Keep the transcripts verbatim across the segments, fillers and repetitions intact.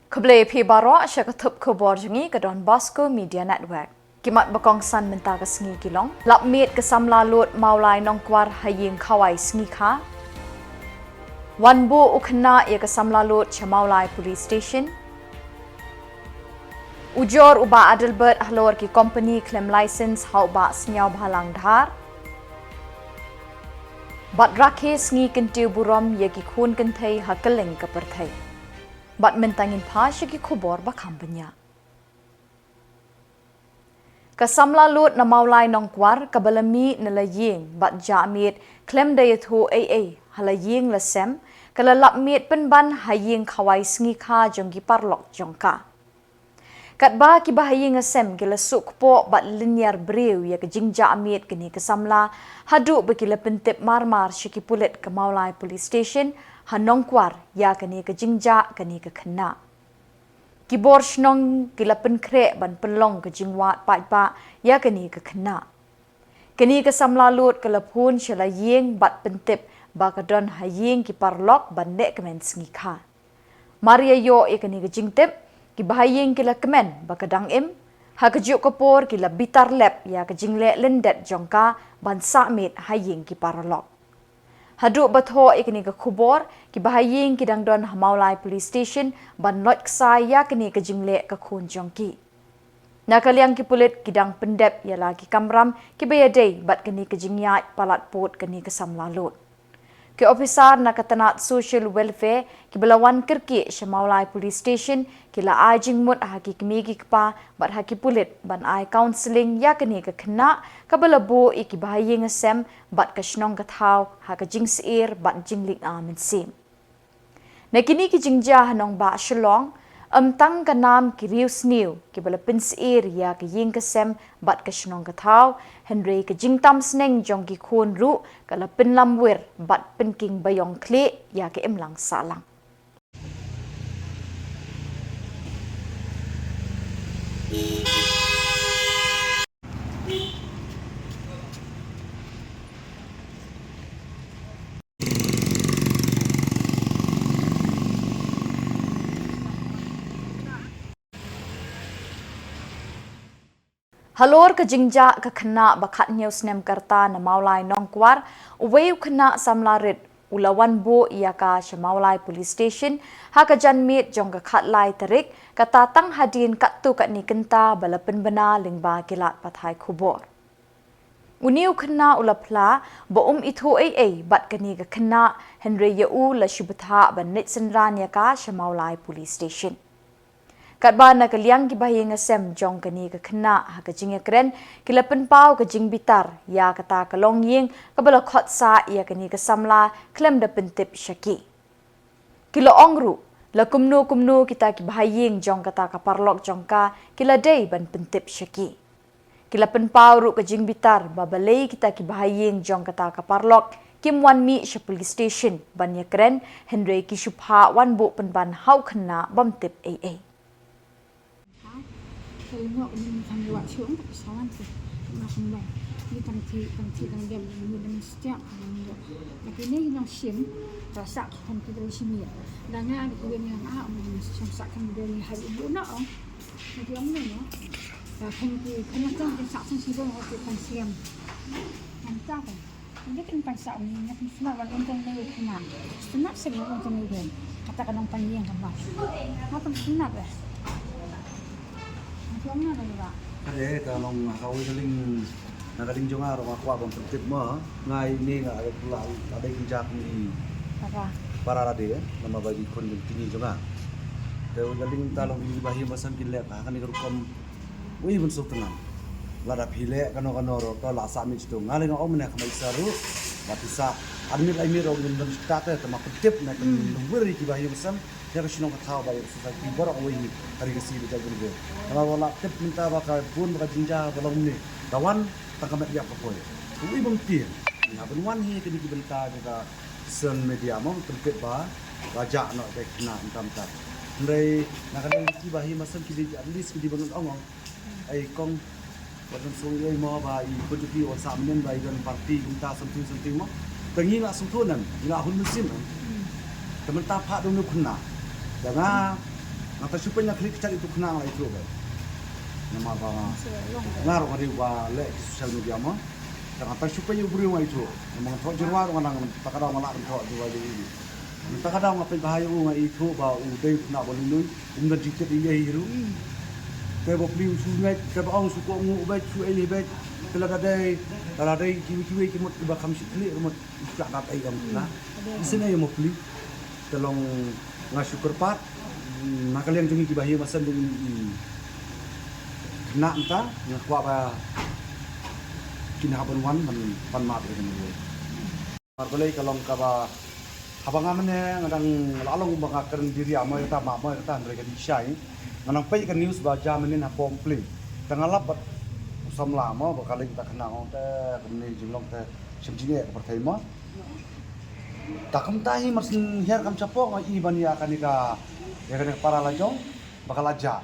Khublei phi baroh sha ka thup khubor jong ngi ka Don Bosco Media Network. Ki mat ba kongsan mynta ka sngi ki long: lap miet ka samla lut Mawlai Nongkwar ha ïing khawai sngi kha. Wan buh u khynnah ïa ka samla lut sha Mawlai Police Station. Ujor u Bah Adelbert halor ki company khlem license ha u Bah Sniawbhalang Dhar. Bad rakhe sngi kyntiew burom ïa ki khun kynthei ha kylleng ka pyrthei. Bad mynta ngin phai sha ki khubor ba kham bniah. Ka samla lut na Mawlai Nongkwar kaba la mih na la ïing bad jah miet khlem da ïathuh ei ei ha la ïing la sem, ka la lap miet pynban ha ïing khawai sngi kha jong ki paralok jong ka. Katba ki bahaïing hasem ki la suk poh bad lynñiar briew ïa ka jingjah miet kane ka samla, haduh ba ki la pyntip mar mar sha ki pulit ka Mawlai Police Station ha Nongkwar ïa kane ka jingjah kane ka khynnah. Ki bor shnong ki la pynkhreh ban pynlong ka jingwad paidbah ïa kane ka khynnah. Kane ka samla lut ka la phone sha la ïing bad pyntip ba ka don ha ïing ki paralok ban leh kmen sngi kha. Mar ïa ïoh ïa kane ka jingtip, ki bahaïing ki la kmen ba ka dang im. Ha kajuh ka por ki la bitar lep ïa ka jingleh lyndet jong ka ban sah miet ha ïing ki paralok. Haduh ba thoh ïa kane ka khubor, ki bahaïing ki dang don ha Mawlai Police Station ban loit ksai ïa kane ka jingleh ka khun jong ki. Na ka liang ki pulit ki dang pyndep ïa la ki kamram kiba ïadei bad kane ka jingïaid palat pud kane ka samla lut. Ki ophisar na ka tnat Social Welfare kiba la wan kyrkieh sha Mawlai Police Station ki la ai jingmut ha ki kmie ki kpa bad ha ki pulit ban ai counselling ïa kane ka khynnah kaba la buh ïa ki bahaïing hasem bad ka shnong ka thaw ha ka jingsyier bad jinglynga mynsiem. Na kine ki jingjia ha nongbah Shillong, ym tang ka nam ki riewsniew kiba la pynsyier ïa ka ïing ka sem bad ka shnong ka thaw, hynrei ka jingtam sneng jong ki khun ruh ka la pynlamwir bad pynking baïong khlieh ïa ka imlang sahlang. Halor ka jingjah ka khynnah ba khathynñiew snem ka rta na Mawlai Nongkwar, uwei u khynnah samla rit u la wan buh ïa ka sha Mawlai Police Station ha ka janmiet jong ka khatlai tarik, kata tang hadien katto katne kynta ba la pynbna lyngba ki lad pathai khubor. Une u khynnah u la phla ba um ithuh ei ei bad kane ka khynnah, hynrei ïa u la shu bthah ban leit synran ïa ka sha Mawlai Police Station. Katba na ka liang ki bahaïing hasem jong kane ka khynnah ha ka jingïakren ki la pynpaw ka jingbitar ïa kata ka longïing kaba la khot sah ïa kane ka samla khlem da pyntip sha ki. Ki la ong ruh, la kumno kumno kita ki bahaïing jong kata ka paralok jong ka ki la dei ban pyntip sha ki. Ki la pynpaw ruh ka jingbitar ba balei kita ki bahaïing jong kata ka paralok kim wan mih sha police station ban ïakren, hynrei ki shu phah wan buh pynban ha u khynnah bym tip ei ei. Ade, ka long ha kawei ka liang, na ka liang jong nga ruh nga kwah ban pyntip mo. Nga ine nga la, la dei ki jaka ni para lade, namar ba ki khun ki kñi jong nga. Te ka liang ta long ki bahaïing hasem ki leh ha kane ka rukom. Uei ban sngewtynnat. Lada phi leh kano kano ruh to la sah miet sha to. Nga leh nga ong mynne ka mei sa ruh. Ba phi sah ar miet lai miet ruh ngin don stad te, te ma pyntip na ka longwir ïa ki bahaïing hasem. Ïa ka shnong ka thaw bad ïa ka society baroh kawei hi ha ri Khasi ba jait bynriew. Namar ba la tip mynta ba ka bun ba ka jingjia ba long ne, ka wan tang ka met ïap ka poi. Uei ban tieng. Ïa ban wan hi kine ki bynta jong ka social media mo, pyntip ba la jah noh ka khynnah mynta mynta. Hynrei na ka liang ki bahaïing hasem ki dei at least ki dei ban ong ong. Ai kong, wat ngan sngewthuh ei mo ba i khun jong phi wan sah mynnin ba i don party kumta something something mo. Te ngi la sngewthuh nan, ngi la hun mynsiem nan. Te mynta phah da une u khynnah. Da nga Nga ta shu peit na klik chat itu khnang la itu ba. Namar ba nga ruh nga riu ba leh ki social media mo. Ta nga ta shu peit u briew nga itu. Namar thoh jyrwa ruh nga nang ta ka daw nga lah thoh jyrwa jyrwa. Ta ka daw nga peit ba ha u nga itu ba u dei khnang ba lui lui. Um da jitet ïa hi ruh. Te ba pli u shu ngai te ba ong shu ko ngu ba shu ei ba. Te la da dei la da dei ki ki ki mut ki ba kham shi klik mut. Ka dat ai ong na. Isin ai mo pli. Te long nga shu kyrpad. Na ka liang jong ngi ki ba hi ma sem jong ngi. Khnang ta nga kwah ba kin ha ban wan ban ban map ïa kane. Mar balei ka long kaba haba nga mane nga dang la long ba nga kren diri amo ita ma amo ita hynrei ka dishai. Nga nang peit ka news ba ja mane ha pom pli. Ta nga lap bad u samla mo ba ka leng ta khnang ong te kumne jinglong te shem jingeh ka pyrthei mo. Ta kumta hi mar syn hiar kam chapo nga i ban ïa kane ka ïa kane ka para la jong. Ba ka la ja.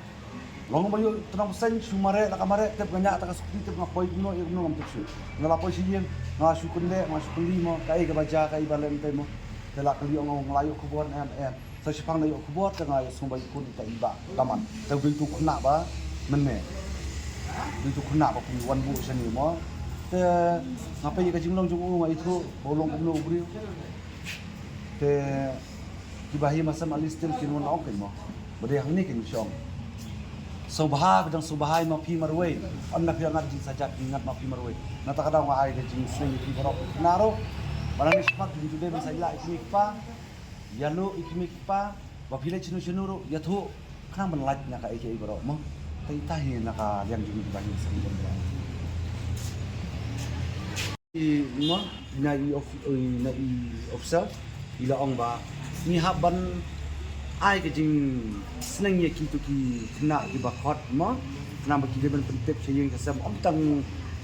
Long ba ïoh tnam seng shu mareh la ka mareh tep nga nya ta ka sukti tep nga poi kumno ïa kumno ngam tep shu. Nga la poi shi ïing nga shu kynde nga shu kynde mo ka ei ka ba ja ka ei ba lem te mo. Te la kali ong ong la ïoh khubor em em. Sa shi phang la ïoh khubor te nga ïoh sung ba ïoh kun ta i ba daman. Te bing tu khna ba mene. Bing tu khna ba pi wan bu shani mo. Te nga pei ka jinglong jong u nga ithu ba u long kumno u briew. Te kiba hi masam ali stem kin wan ong kin mo. Ba dei hangne kin shong. Sngewbha ka dang sngewbha ma phi marwei. Am na phi ngat jing sajak ngat ma phi marwei. Na ta ka dang wa ai ka jing seng phi barok na ro. Ba na ni smat jing tu dei ba sa ila ikmi kpa. Ïa lu ikmi kpa. Ba phi le chinu chinu ro ïa thu. Khnang ban lait na ka ai ka ai barok mo. Ta ita hi na ka liang jing ba hi seng ban barok. I mo na i of i na i officer i la ong ba ni hap ban ai ka jingsneng ïa kitu ki khynnah kiba khot mo khynnah ba ki dei ban pyntip sha ïing sha sem ym tang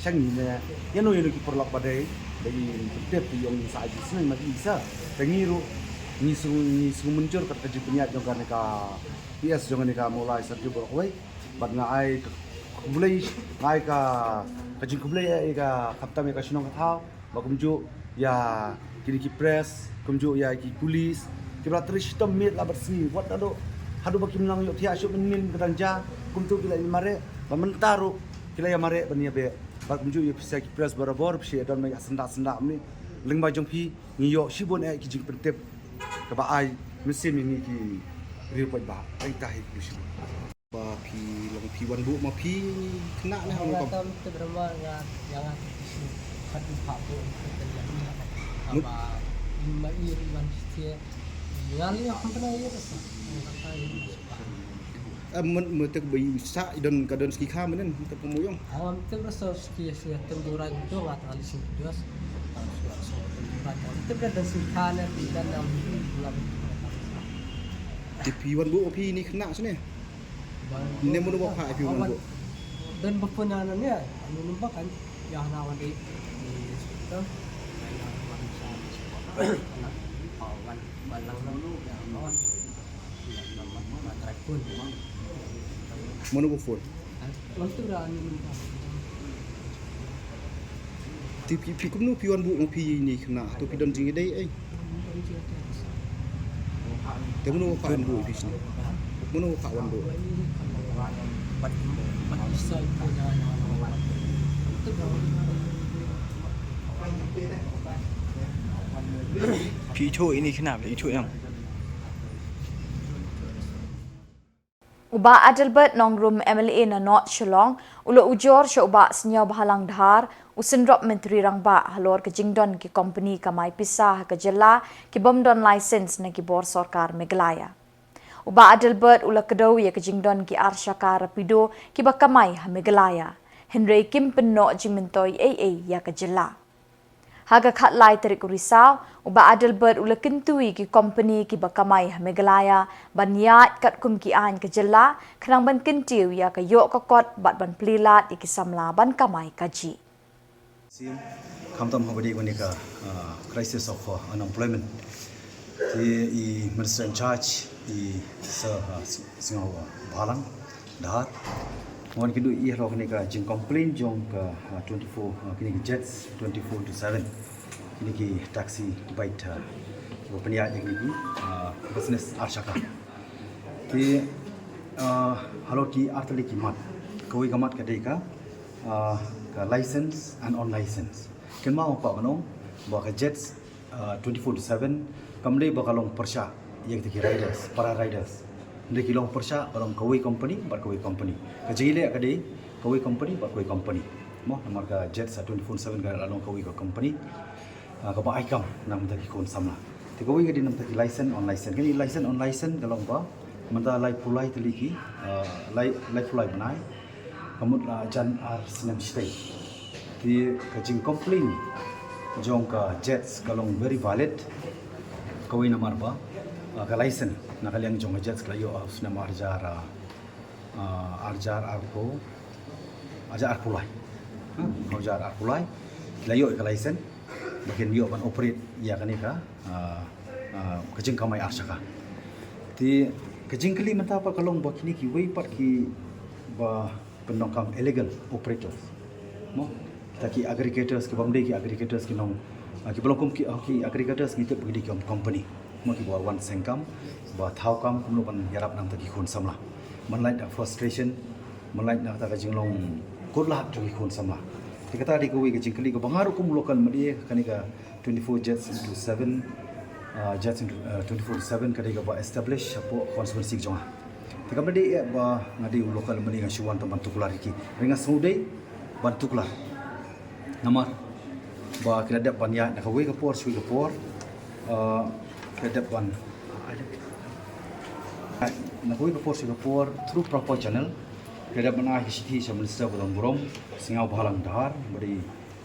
sha ngi ne ïano ïano ki paralok ba dei ba i pyntip i ong sa ai jingsneng ma i sa ta ngi ruh ngi sung ngi sung mynjur kat ka jingpynïaid jong kane ka P S jong kane ka Mawlai Syrngiew Barokwei. Bad nga ai ka khublei nga ai ka ka jingkhublei ïa ka khamtam ïa ka shnong ka thaw ba kumjuh ïa kine ki press kumjuh ïa ki police kiba la trei shitom miet la bad sngi wat haduh haduh ba kim nang ïoh thiah shuh mynnin ka dang ja kumtu ki la ïa mareh ba mynta ruh ki la ïa mareh ban ïa beh bad kumjuh ïa phi sa ki press barabor phi sa ïa don ma ïa senda senda mni lyngba jong phi ngi ïoh shibun eh ki jingpyntip kaba ai mynsiem ïa ngi ki riew paidbah ai tahi phi shibun. Ba phi long phi wan buh ma phi khynnah ne hangno kam. Tam te brama nga nga nga ti shi khat pha ko te ya ni. Mut. Ba ma i ri wan ti. Nga li ya kham pernah ya rasa. Mut mut te ba i sa i don ka don ski kha menen te pemuyong. Am te rasa ski ski tem durai itu nga tang ali sing dos. Tang ski so tem durai. Te dan ski kha ne dan nam bulan. Te phi wan buh phi ni khynnah sini. Ne munu ba pha phi wan buh. Dan ba pun ana ne, anu number kan ya na wan di. Di hospital. Ya wan sa. Wan balang ya wan. Ya nama matrai pun. Munu ba phone. Wan tu ra anu number. Te phi phi kumno phi wan buh phi ni khynnah to phi don jingïadei ei. Te mano ka wan buh phi sini? Mano ka wan buh? Phi ithuh ini khynnah phi ithuh ïang. U Bah Adelbert Nongrum M L A na North Shillong u la ujor sha u Bah Sniawbhalang Dhar u Synrop Myntri Rangbah halor ka jingdon ki kompani kamai pisa ha ka jylla ki bym don license na ki bor sorkar Meghalaya. U Bah Adelbert u la kdew ïa ka jingdon ki arshaka rapido kiba kamai ha Meghalaya. Hynrei kim pynnoh jingmyntoi ei ei ïa ka jylla. Ha ka khatlai tarik u Risaw, u Bah Adelbert u la kyntu ïa ki kompani kiba kamai ha Meghalaya ban ïaid katkum ki aiñ ka jylla khnang ban kyntiew ïa ka ïoh ka kot bad ban plie lad ïa ki samla ban kamai kajih. Khamtam haba dei kane ka crisis of unemployment. Te i Minister in charge i Sir Sniawbhalang Dhar. Wan ki duh i halor kane ka jing complain jong ka twenty-four kine ki jets twenty-four into seven. Kine ki taxi bike kiba pynïaid ïa kine ki business arshaka. Te Uh, halor ki artylli ki mat. Kawei ka mat ka dei ka, uh, ka license and unlicensed. Kynmaw pat ban ong ba ka jets, uh, twenty-four to seven kam dei ba ka long pyrshah ïa kita ki riders, para riders. Dei ki long pyrshah ka long kawei company bad kawei company. Ka jingïaleh ka dei kawei company bad kawei company. Mo, namar ka jets, uh, twenty-four seven ka la long kawei ka company. Ah, kaba ai kam na bynta ki khun samla. Te kawei ka dei na bynta ki license, unlicensed. Kane license, unlicensed ka long ba mynta laiphew lai tylli ki, ah, lai, laiphew lai bnai. Ka mut la jan ar snem shatei. Te ka jingcomplain jong ka jets ka long very valid. Kawei namar ba, ah, ka license na ka liang jong ka jets ka la ïoh ha u snem arhajar, ah, ah, arhajar arphew, arhajar arphew lai. Ha, arhajar arphew lai. Ki la ïoh ïa ka license ba kin ïoh ban operate ïa kane ka, ah, ah, ka jingkamai arshaka. Te ka jingkylli mynta pat ka long ba kine kiwei pat kiba pyndonkam illegal operators. Mo, kita ki aggregators, ki bym dei ki aggregators, ki nong, ah, kiba long kum ki, ah, ki aggregators ngi tip ba ki dei ki company. Mo, kiba wan seng kam, ba thaw kam kumno ban ïarap na bynta ki khun samla. Ban lait na frustration, ban lait na kata ka jinglong kut lad jong ki khun samla. Te kata dei kawei ka jingkylli kaba nga ruh kum u local M D A, kane ka twenty-four jets into seven, ah, jets into, ah, twenty-four seven ka dei kaba establish hapoh constituency jong nga. Te kam dei eh ba nga dei u local M D A nga shu wan tang ban tuklar ïa ki. Hynrei nga sngewdei ban tuklar. Namar ba ki la dep ban ïaid na kawei ka por sha kawei ka por. Ah, ki la dep ban, na kawei ka por sha kawei ka por through proper channel. Ki la dep ban ai ka shithi sha Minister ba don burom, Sniawbhalang Dhar, ba dei,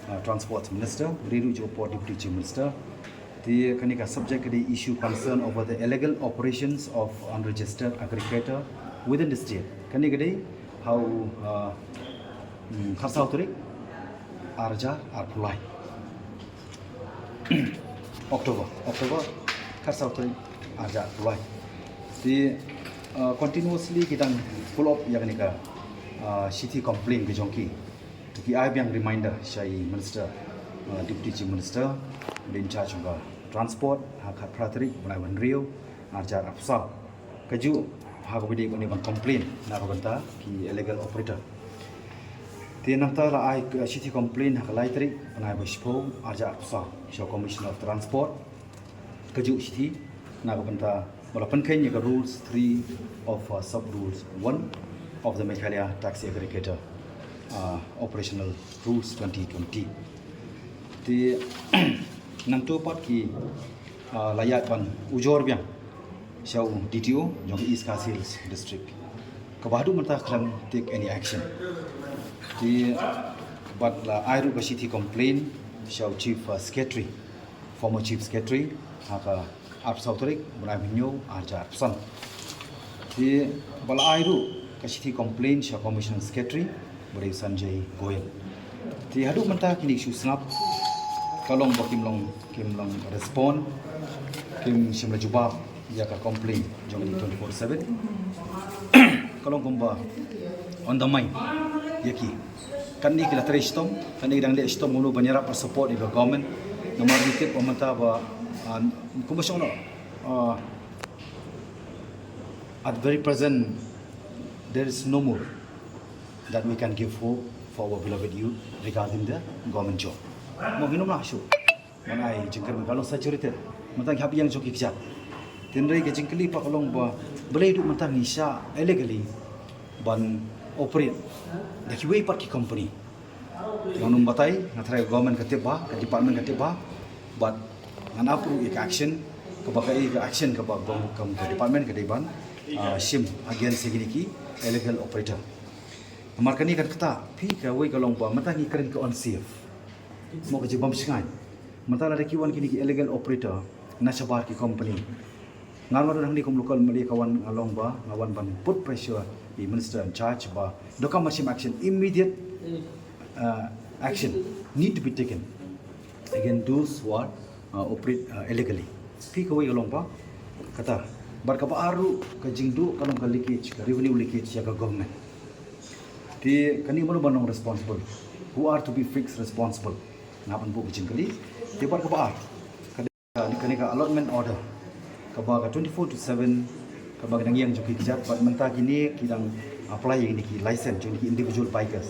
ah, Transport Minister, ba dei ruh jong ka por Deputy Chief Minister. Te kane ka subject ka dei issue concern over the illegal operations of unregistered aggregator within the state. Kane ka dei ha u, ah, mm, khatsaw tarik arhajar arphew lai. October, October, khatsaw tarik arhajar arphew lai. Te, ah, continuously ki dang follow up ïa kane ka, ah, shithi complain ka jong ki. Te ki ai biang reminder sha i Minister, ah, Deputy Chief Minister, ba dei in charge jong ka transport, ha ka khatphra tarik bnai ba hynriew, arhajar arphew saw. Kajuh ha kaba dei ban ïa ban complain na ka bynta ki illegal operator. Te nangta la ai ka shithi complain ha ka lai tarik bnai ba shiphew, arhajar arphew saw, sha u Commissioner of Transport. Kajuh shithi na ka bynta ba la pynkheiñ ïa ka rules three of, uh, sub rules one of the Meghalaya Taxi Aggregator, uh, Operational Rules twenty twenty. Te nangta pat ki, ah, la ïaid ban ujor biang sha u D T O jong ka East Khasi Hills District, kaba haduh mynta khlem take any action. Te bad la ai ruh ka shithi complain sha u Chief, ah, Secretary, former Chief Secretary, ha ka arphew saw tarik bnai ba hynñiew, arhajar arphew san. Te ba la ai ruh ka shithi complain sha Commissioner Secretary, ba dei Sanjay Goyal. Te haduh mynta kine ki shu sngap, ka long ba kim long, kim long respond, kim shym la jubab ïa ka complain jong ki twenty-four seven. Ka long kumba undermine ïa ki. Katne ki la trei shitom, katne ki dang leh shitom kumno ban ïarap ban support ïa ka government. Namar ngi tip ba mynta ba, ah, kumba shong noh, ah, at very present there is no more that we can give hope for our beloved youth regarding the government job. Mo, ngin ym lah shuh ban ai jingkyrmen, ka long saturated. Mynta ngi hap ïeng jong ki kjat. Hynrei ka jingkylli pat ka long ba balei haduh mynta ngi shah illegally ban operate da kiwei pat ki company. Ngan ym batai, nga tharai ka government ka tip bha, ka department ka tip bha, bad ngan ap ruh ïa ka action, kaba ka, ïa ka action kaba ka, ka, ka department ka dei ban, ah, shim against ïa kine ki illegal operator. Namar kane kan ktah, phi, kawei ka long ba mynta ngi kren ka unsafe. Mo, ka jingbymshngaiñ. Mynta lada ki wan kine ki illegal operator na shabar ki company, nga ruh hangne kum local M L A ka wan, nga long ba nga wan ban put pressure i minister in charge ba donkam ban shim action, immediate, uh, action need to be taken against those who are, uh, operate, uh, illegally. Phi, kawei ka long ba kata. Bad kaba ar ruh, ka jingduh ka long ka leakage, ka revenue leakage ïa ka government. Te kane mano ban long responsible? Who are to be fixed responsible? Nga ban buh ka jingkylli. Te bad kaba ar, kane ka allotment order kaba ka twenty-four to seven, Kaba ki dang ïeng jong ki kjat, bad mynta kine ki dang apply ïa kine ki license jong ki individual bikers.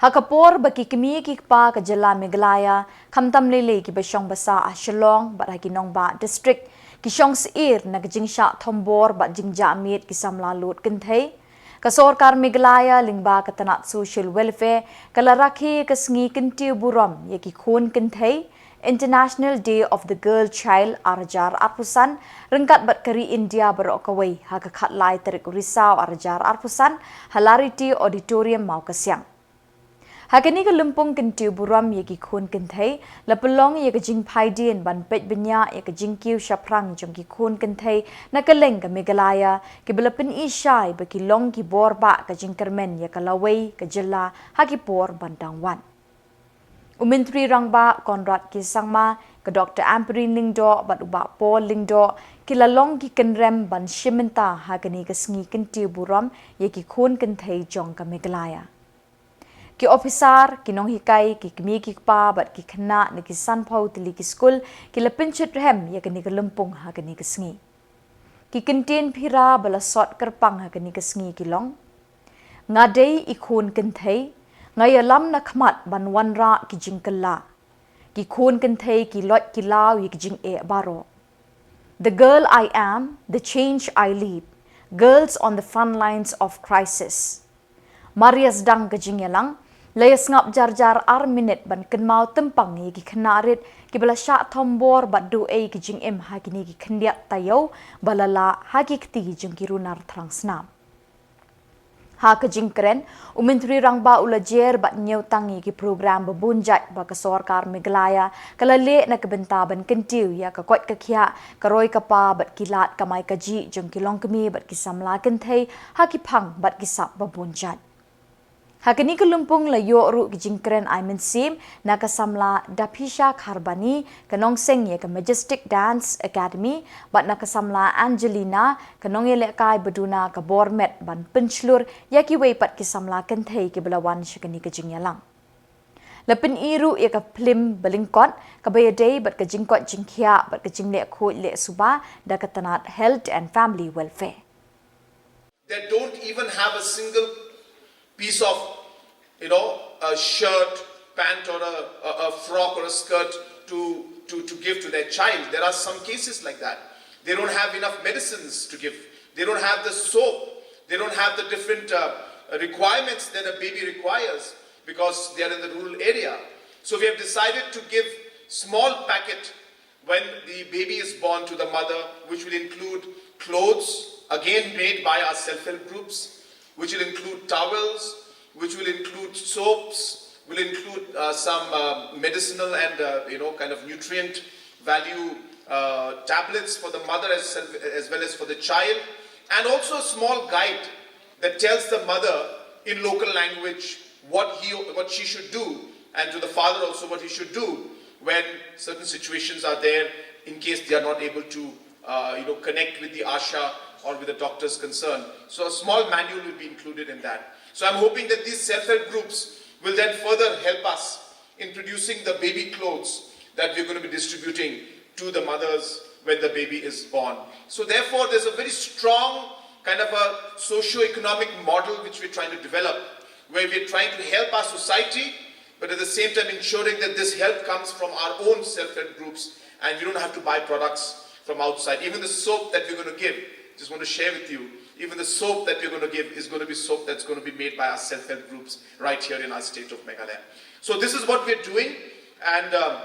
Ha ka por ba ki kmie ki kpa ka jylla Meghalaya, khamtam lei lei kiba shong basa ha Shillong bad ha ki nongbah district, ki shong syier na ka jingshah thombor bad jingjahmiet ki samla lud kynthei, ka sorkar Meghalaya lyngba ka tnat Social Welfare ka la rakhe ka sngi kyntiew burom ïa ki khun kynthei, International Day of the Girl Child ar hajar arphew san, ryngkat bad ka ri India baroh kawei, ha ka khatlai tarik u Risaw ar hajar arphew san, ha Lariti Auditorium Mawkasiang. Ha kane ka lympung kyntiew burom ïa ki khun kynthei, la pynlong ïa ka jingphaidien ban peit bniah ïa ka jingkiew shaphrang jong ki khun kynthei na kylleng ka Meghalaya, kiba la pyni shai ba ki long ki bor bah ka jingkyrmen ïa ka lawei ka jylla ha ki por ban dang wan. U Myntri Rangbah Conrad K Sangma, ka Doctor Ampareen Lyngdoh bad u Bah Paul Lyngdoh, ki la long ki kynrem ban shim bynta ha kane ka sngi kyntiew burom ïa ki khun kynthei jong ka Meghalaya. Ki ophisar, ki nonghikai, ki kmie ki kpa bad ki khynnah na ki sanphew tylli ki skul, ki la pynshit rhem ïa kane ka lympung ha kane ka sngi. Ki kyntien phira ba la sot kyrpang ha kane ka sngi ki long: Nga dei i khun kynthei, nga ïalam na khmat ban wanrah ki jingkylla. Ki khun kynthei ki loit ki law ïa ki jingeh baroh. The girl I am, the change I lead. Girls on the front lines of crisis. Mar ïa sdang ka jingïalang, la ïa sngap jar jar ar minit ban kynmaw tympang ïa ki khynnah rit kiba la shah thombor bad duh ei ki jingim ha kine ki khyndiat taïew ba la lah ha ki kti jong ki runar thrang snam. Ha ka jingkren, u Myntri Rangbah u la jer bad ñiewtang ïa ki program ba bun jait ba ka sorkar Meghalaya ka la leh na ka bynta ban kyntiew ïa ka koit ka khiah, ka roi ka pa bad ki lad kamai kajih jong ki longkmie bad ki samla kynthei ha ki phang bad ki sap ba bun jait. Ha kane ka lympung la ïoh ruh ki jingkren ai mynsiem na ka samla Daphisha Kharbani, ka nongseng ïa ka Majestic Dance Academy, bad na ka samla Angelina, ka nongïalehkai ba duna ka bor met ban pynshlur ïa kiwei pat ki samla kynthei kiba la wan sha kane ka jingïalang. La pyni ruh ïa ka phlim ba lyngkot kaba ïadei bad ka jingkoit jingkhiah bad ka jingleh khuid leh suba da ka tnat Health and Family Welfare. That don't even have a single piece of, you know, a shirt, pant, or a, a, a frock or a skirt to, to, to give to their child. There are some cases like that. They don't have enough medicines to give. They don't have the soap. They don't have the different uh, requirements that a baby requires because they are in the rural area. So we have decided to give small packet when the baby is born to the mother, which will include clothes, again made by our self-help groups, which will include towels, which will include soaps, will include uh, some uh, medicinal and uh, you know kind of nutrient value uh, tablets for the mother as, as well as for the child, and also a small guide that tells the mother in local language what he what she should do, and to the father also what he should do when certain situations are there in case they are not able to uh, you know connect with the ASHA or with the doctor's concern. So a small manual will be included in that. So I'm hoping that these self-help groups will then further help us in producing the baby clothes that we're going to be distributing to the mothers when the baby is born. So therefore, there's a very strong kind of a socio-economic model which we're trying to develop, where we're trying to help our society, but at the same time ensuring that this help comes from our own self-help groups and we don't have to buy products from outside. Even the soap that we're going to give, just want to share with you, even the soap that we're going to give is going to be soap that's going to be made by our self-help groups right here in our state of Meghalaya. So this is what we're doing, and um,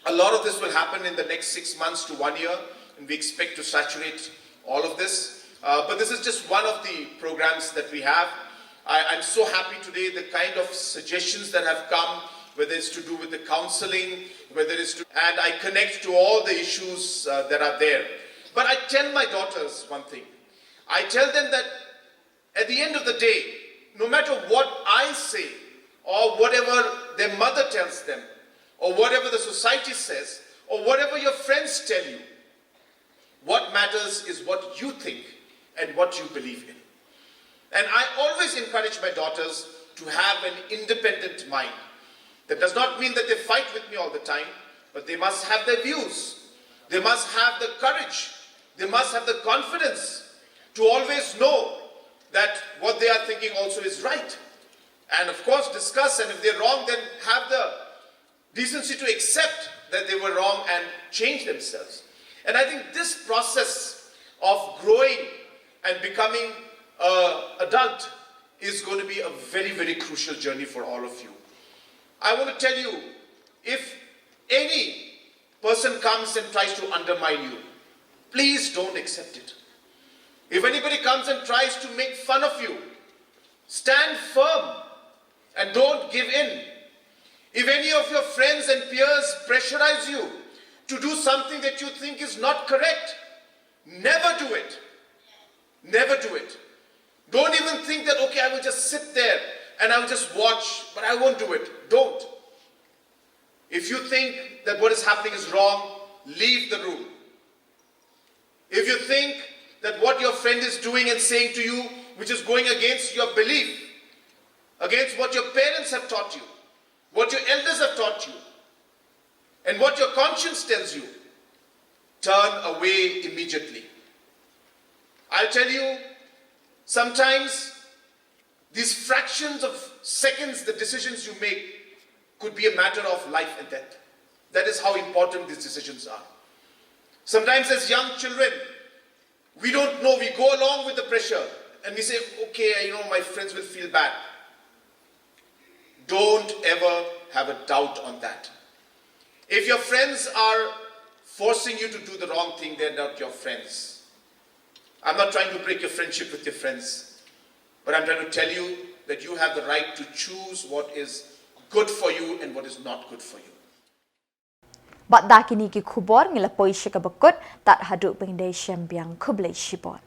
a lot of this will happen in the next six months to one year, and we expect to saturate all of this. Uh, but this is just one of the programs that we have. I, I'm so happy today, the kind of suggestions that have come, whether it's to do with the counseling, whether it's to, and I connect to all the issues uh, that are there. But I tell my daughters one thing. I tell them that at the end of the day, no matter what I say, or whatever their mother tells them, or whatever the society says, or whatever your friends tell you, what matters is what you think and what you believe in. And I always encourage my daughters to have an independent mind. That does not mean that they fight with me all the time, but they must have their views. They must have the courage. They must have the confidence to always know that what they are thinking also is right. And of course, discuss, and if they're wrong, then have the decency to accept that they were wrong and change themselves. And I think this process of growing and becoming an adult is going to be a very, very crucial journey for all of you. I want to tell you, if any person comes and tries to undermine you, please don't accept it. If anybody comes and tries to make fun of you, stand firm and don't give in. If any of your friends and peers pressurize you to do something that you think is not correct, never do it. Never do it. Don't even think that, okay, I will just sit there and I will just watch, but I won't do it. Don't. If you think that what is happening is wrong, leave the room. If you think that what your friend is doing and saying to you, which is going against your belief, against what your parents have taught you, what your elders have taught you, and what your conscience tells you, turn away immediately. I'll tell you, sometimes these fractions of seconds, the decisions you make could be a matter of life and death. That is how important these decisions are. Sometimes, as young children, we don't know, we go along with the pressure and we say, okay, you know, my friends will feel bad. Don't ever have a doubt on that. If your friends are forcing you to do the wrong thing, they're not your friends. I'm not trying to break your friendship with your friends, but I'm trying to tell you that you have the right to choose what is good for you and what is not good for you. Bad da kine ki khubor ngi la poi sha kaba kut, tad haduh ba ngin da shem biang, khublei shibun.